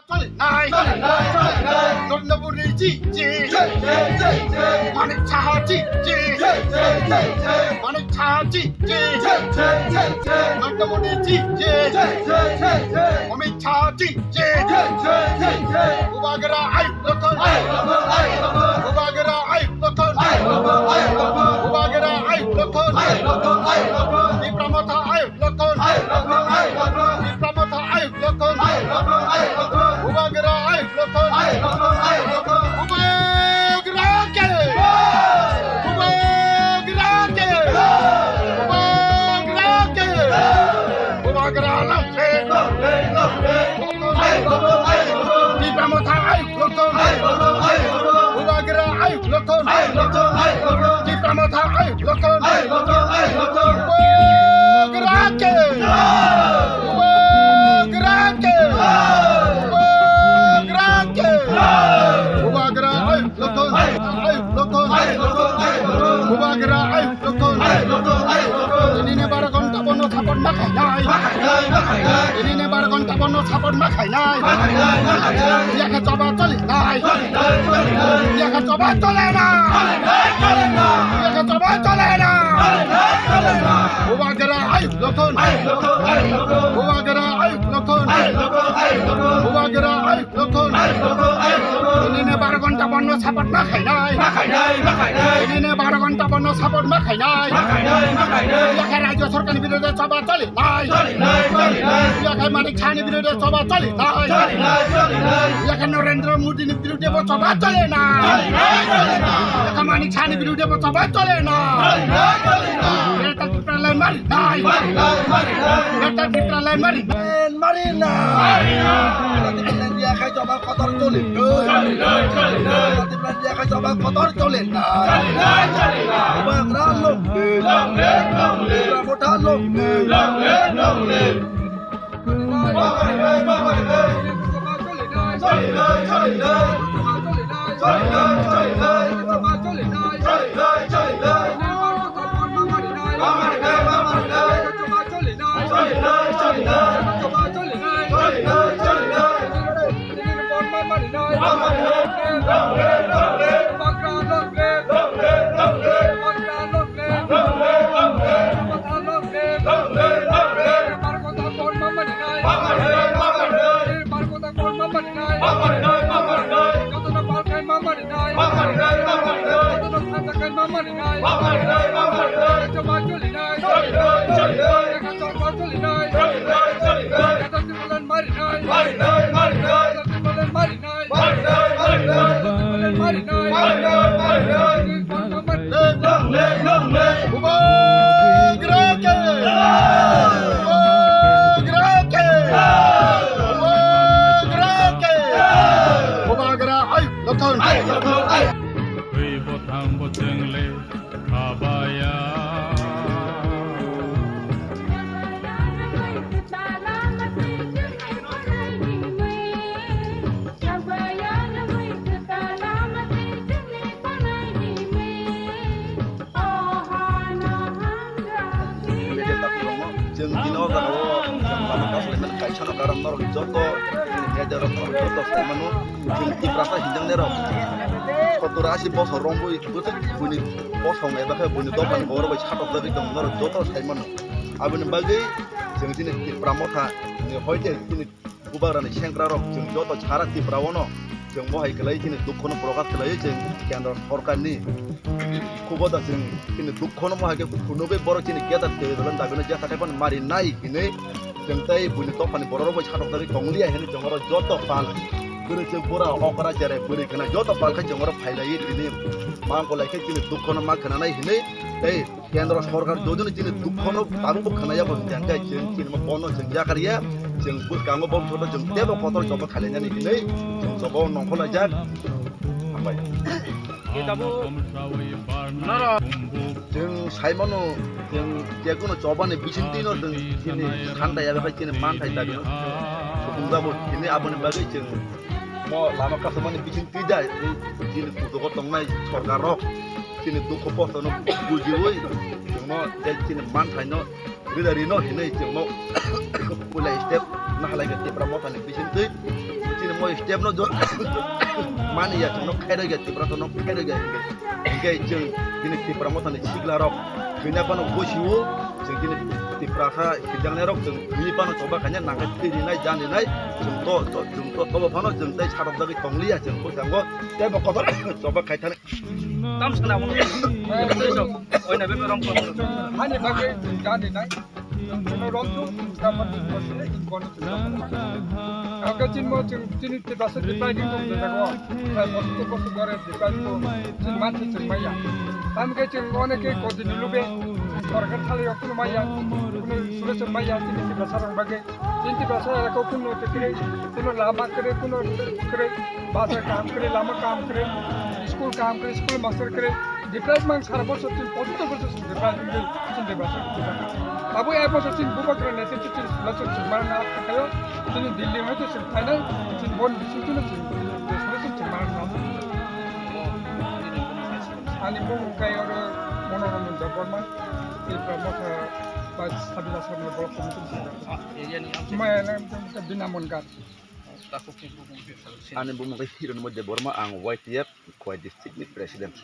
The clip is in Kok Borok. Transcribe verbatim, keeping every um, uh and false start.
Choli nai. Choli nai, choli nai. Narendra Modi ji, ji. Jai, jai, jai, jai. Manik Saha ji, ji. Jai, jai, jai, jai. Manik Saha ji, ji. Jai, jai, jai, jai. Narendra Modi ji, ji. Jai, jai, jai, jai. Amit Shah ji, ji. Jai, jai, jai, jai. Bubagra ayuk lokthon. Ayuk lokthon, ayuk lokthon. Bubagra ayuk lokthon. Ayuk lokthon, ayuk lokthon. Bubagra ayuk lokthon. Ayuk lokthon, ayuk lokthon. Tipra Motha ayuk lokthon. Ayuk lokthon, ayuk lokthon. Tipra Motha ayuk lokthon. Ayuk lokthon, ayuk lokthon. Bubagra ayuk lokthon. Ayuk lokthon, ayuk lokthon. Bubagra ke. Bubagra ke. Bubagra ke. Bubagra lokthon. Tipra Motha ayuk lokthon. Bubagra ayuk lokthon. Tipra Motha ayuk lokthon. Bubagra ke. Bubagra ke. Bubagra ke. Bubagra ayuk lokthon. Ayuk lokthon. Bubagra ayuk lokthon. Tinini baro ghonta bono support ma khainai. Tinini baro ghonta bono support ma khainai. Yakha choba choli nai. Yakha choba chole na. Yakha choba chole na. Bubagra ayuk lokthon. Bubagra ayuk lokthon. Bubagra ayuk lokthon. Tinini baro ghonta bono support ma khainai. Tinini baro ghonta bono support ma khainai. Yakha rajya sorkarni birodhe choba choli nai. Yakha Manik Sahani birodhe choba choli nai. Yakha Narendra Modini birodhe bo choba chole na. Yakha Manik Sahani birodhe bo choba chole na. Greater Tipraland mari nai. Greater Tipraland mari nai. Mari na. Yakha choba kotor choli nai. Yakha choba kotor choli nai. Bubagra long live. Tipra Motha long live. Bubagra ke! Bubagra ke! Bubagra ke! Bubagra, ai, lokthon! Ai, lokthon, ai! Twi bo thang bo chwng le khabaya. Chwng tini o jaga o chwng lama kaisa kaisa no karon norok joto media rok norok joto sai mano. Chwng Tiprasa hinjaknai rok sottor asi bosor romwi bwswk buini bosong eba khe buini dophani borok bai satok jagwi tong norok joto sai mano. Aboni bagwi chwng chini Tipra Motha ni hoite chini Bubagrani sengkra rok chwng joto sara Tripura o no chwng mohai kwlai chini dukho no prokash kwlaiwi chwng kendro sorkar ni khubo da chwng chini dukho no mohai khe phunugwi borok chini keta twi dolan dabi no jesa khai phano mari nai hinwi chwng tei buini dophani borok rok bai satok jagwi tong liya hinwi chwng oro joto pal bwrwi chwng bura okra cherai bwrwi khna joto pal khai chwng oro phai laiwi tini ma kolai khe chini dukho no ma khna nai hinwi tei Kendro sorkar jodi no chini dukho no tabuk bo khwnaya bo hwnkhe hwnkhe chwng chini bono chwng yakarya chwng bwskango bo bwskango chwng teibo kotor joto khailainani hinwi chwng joto nongkhorlaijak. Hambai. Chwng saimano chwng jekuno chobani bisingtwi no chwng chini santa yabe hai chini manthai dabi no chwng supungjabo hinwi aboni bagwi chwng mo lama kasamani bising twijai, tei chini kuchugo tongnai sorkar rok chini dukho kosto no bujiwi chwngno tei chini manthai no rida rino hinwi chwngno puila step nahalai khe Tipra Motha ni bisingtwi chini Moi step no jo mani ya, chwng no khairoi ya, Tripura no khairoi ya. Hingke chwng bini Tripura motha ni sikla rok thwina phano bosiwo, chwng bini Tripura sa sijaknai rok chwng bini phano choba khaina nangkhe thwi rinai, jan rinai, chwng to, to, chwng to, tobo phano chwng tai sarok jagwi tongliya, chwng bwskango tei bo kotor choba khai thani. Tam sana mo. Oina be rong ko. Hani bagwi jan rinai. Chwngno romjak, chwng tamo chwng bosle, chwng bono chwng romjak. Ang khe chini mo chwng chini Tiprasa Tiprasa ni tong jago. Hai bosto bosto gore Tiprasa ni tong chwng mansi chwng maya. Tam khe chwng one khe kodi ni lube, chwng sorkar thali yok kuno maya, kuno solution maya chini Tiprasa rong bagwi. Chini Tiprasa ko kuno te kre, kuno lama kre, kuno kre, bazar kam kre, lama kam kre, school kam kre, school master kre. Deprive mang sara bosor tin, pochottor bosor tin deprive wngwi tin deprive wngwi. Abo e bosor tin bubagra nete tin sula tin sula na khayo, tin Delhi hoito tin final, tin bon bisu tin tin sula tin tin mana na. Ani mung kai oro Monoranjan Debbarma, Tipra Motha ba Sabila Sabila Block Committee. Maya na Bina Mongar. Ani bumung kai Hiranmoy Debbarma, ang Y T F Khowai district ni president.